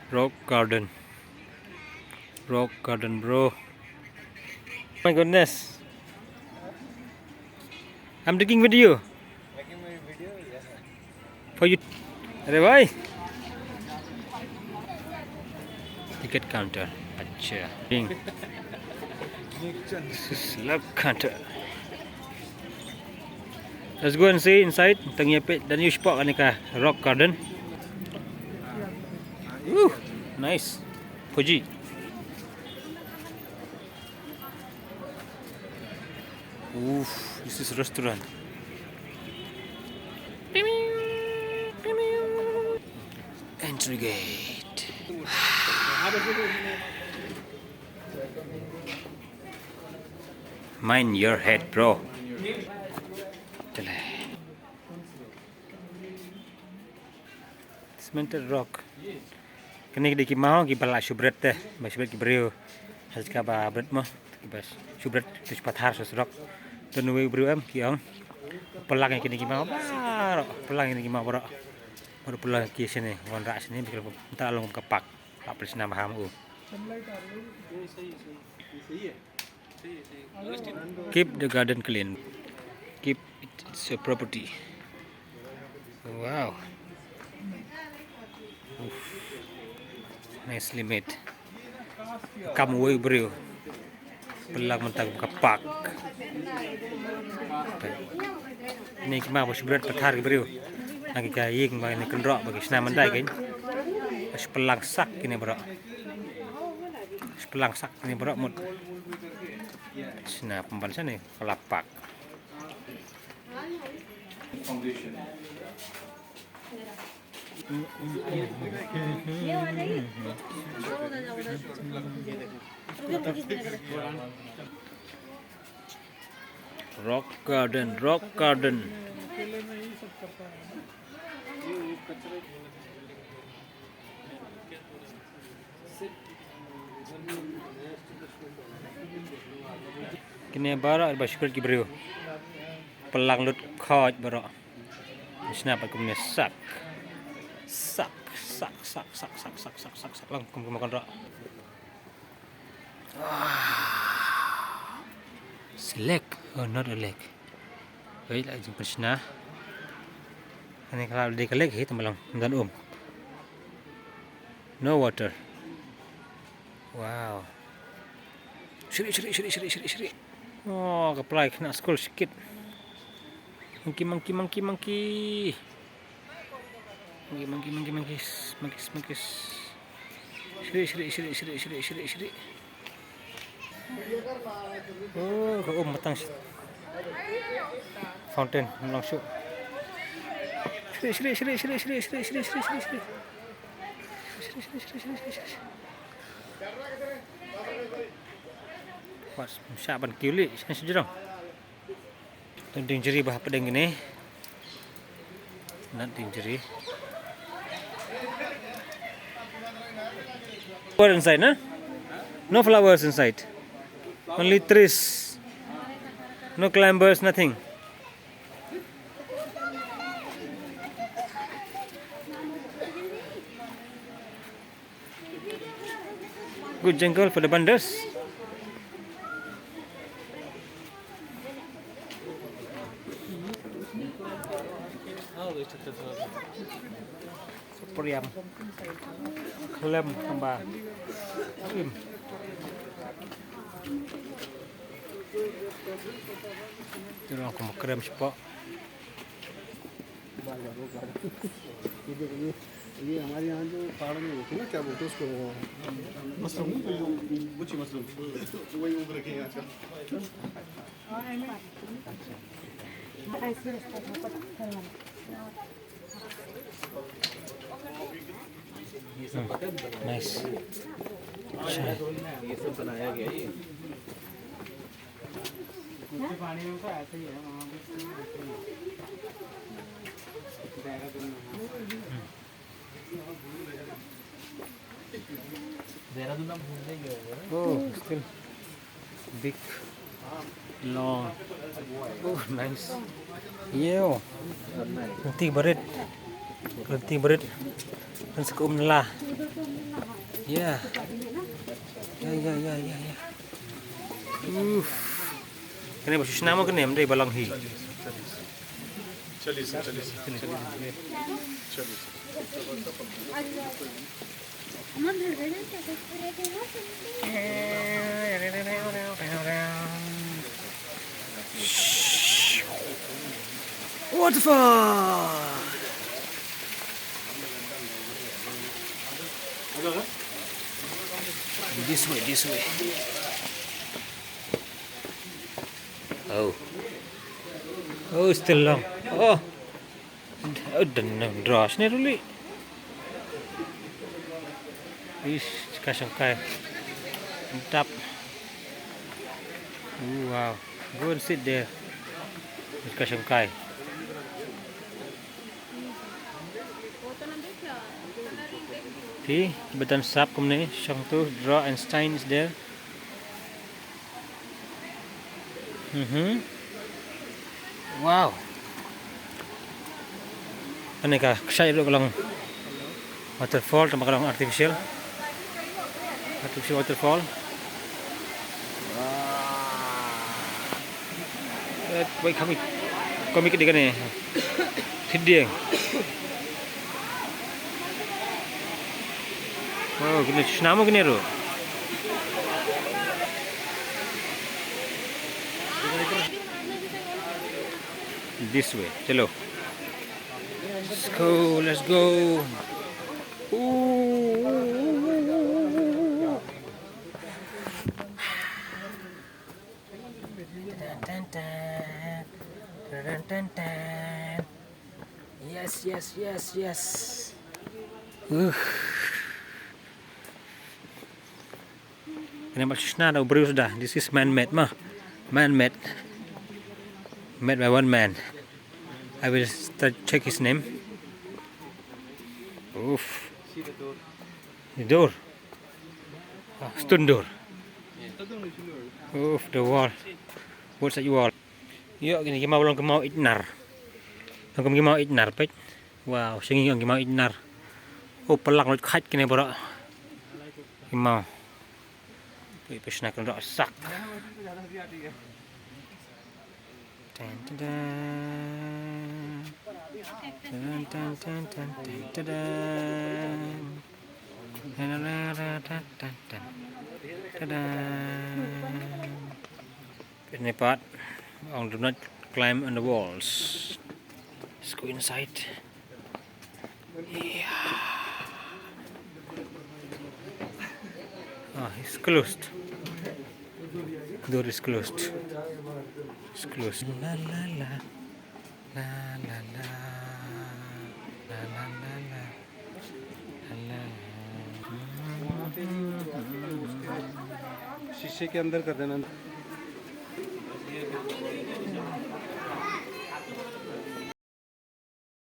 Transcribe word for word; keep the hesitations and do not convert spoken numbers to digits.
Rock garden. Rock garden, bro. My goodness. I'm taking video. For you. अरे भाई. Ticket counter. अच्छा. Ding. Slab counter. Let's go and see inside. Tang ya pe dan yu spot ani ka rock garden. Ooh, nice. Puji. Oof, this is restaurant. Entry gate. Mind your head, bro. Tele. Cemented rock. Kine ki dei ki maw kiba la shu bret te, ba shu bret ki briew. Ha ka ba bret mo, kiba shu bret te shu pathar sha surok. Don uwei u briew em ki ong. Pynlang ïa kine ki maw baroh, pynlang ïa kine ki maw baroh. Baroh pynlang ki shane, wanrah shane, bikal mynta long ka park. Ka pynshna maham u. Keep the garden clean. Keep it, it's your property. Wow. Uff. Nicely made. Kam uwei u briew. Pynlang mynta ka park. Kine ki maw ba shu bret pathar ki briew. Na ki ka ïing ba kine kynroh ba ki shna mynta kein. Shu pynlang sak kine baroh. Shu pynlang sak kine baroh mut. Shna pynban shane ka la park. Rock garden, rock garden. Kine baroh ba shu bret ki briew. Pynlang lut khoit baroh. Shna pat kumne sak. Sak, sak, sak, sak, sak, sak, sak, sak, lang kum kum kon ro. Wow. It's a lake. Oh, not a lake. Wait, la jingpynshna. Ani ka la dei ka lake hi, tang ba long ym don um. No water. Wow. Shri, shri, shri. Oh, ka play khynnah skul shikit. Monkey, monkey, monkey, monkey. Monkey, monkey, monkey, monkeys, monkeys, monkeys. Shri, shri, shri. Oh, ka um matang shi. Fountain, long shu. Shri, shri, shri. Wat, shah ban kiu li, shah shah jrong. Don ding jri ba hapdeng kine. Not ding jri. What inside, na? No flowers inside. Only trees. No climbers, nothing. Good jungle for the banders. Sapriam. Khlem hamba. Im. Tyrong kum krem spot. ये, ये हमारे यहाँ जो पहाड़ में होते हैं ना, क्या बोलते हैं उसको, मशरूम, वो जो गुच्ची मशरूम, तो वही उम्र के हैं आजकल। Nice. ये सब बनाया गया है। Oh, still big, long. Oh, nice. Yo. Lynti barit. Lynti barit. Kan sa ka um nala. Ya. Ya, ya, ya, ya, ya. Uf. Kane ba shu shna mo kane, ym dei ba long hi. Waterfall. This way, this way. Oh. Oh, still long. Oh. Oh, dang, dang, dang, shane ruh lei. Ish, ka shongkai. Mantap. Oh, wow. Go and sit there. Ka shongkai. Phi, ba don sap kumne, shong tu, draw and sign is there. Mhm. Wow. Kane ka kshaid ruh ka long waterfall, tangba ka long artificial. Artificial waterfall. Wow. Eh, wei, kami, kami ka dei kane. Thied dieng. Oh, kine shu shna mo kine ruh. This way, chalo. Let's go, let's go. Ooh. Tan, tan, tan. Tan, tan, tan. Yes, yes, yes, yes. Uh. Kane ba shu shna da u briew suda. This is man-made ma. Man-made. Made by one man. I will start check his name. Oof. Door. Ah, stone door. Oof, the wall. Both side wall. Ïoh, kine ki maw long ki maw ïeit nar. Long ki maw ïeit nar, peit. Wow, sha ngi long ki maw ïeit nar. Oh, palang lut khait kine baroh. Ki maw. Peit, peit shna kine baroh sak. Tan, tan, tan. Tan, tan, tan, tan, tan, tan, tan. Tan, tan, tan, tan, tan, tan. Ta-da! Any part? Oh, do not climb on the walls. Let's go inside. Yeah. Ah, it's closed. Door is closed. It's closed. La, la, la. La, la, la. La, la, la, la. La, la. शीशे के अंदर कर देना।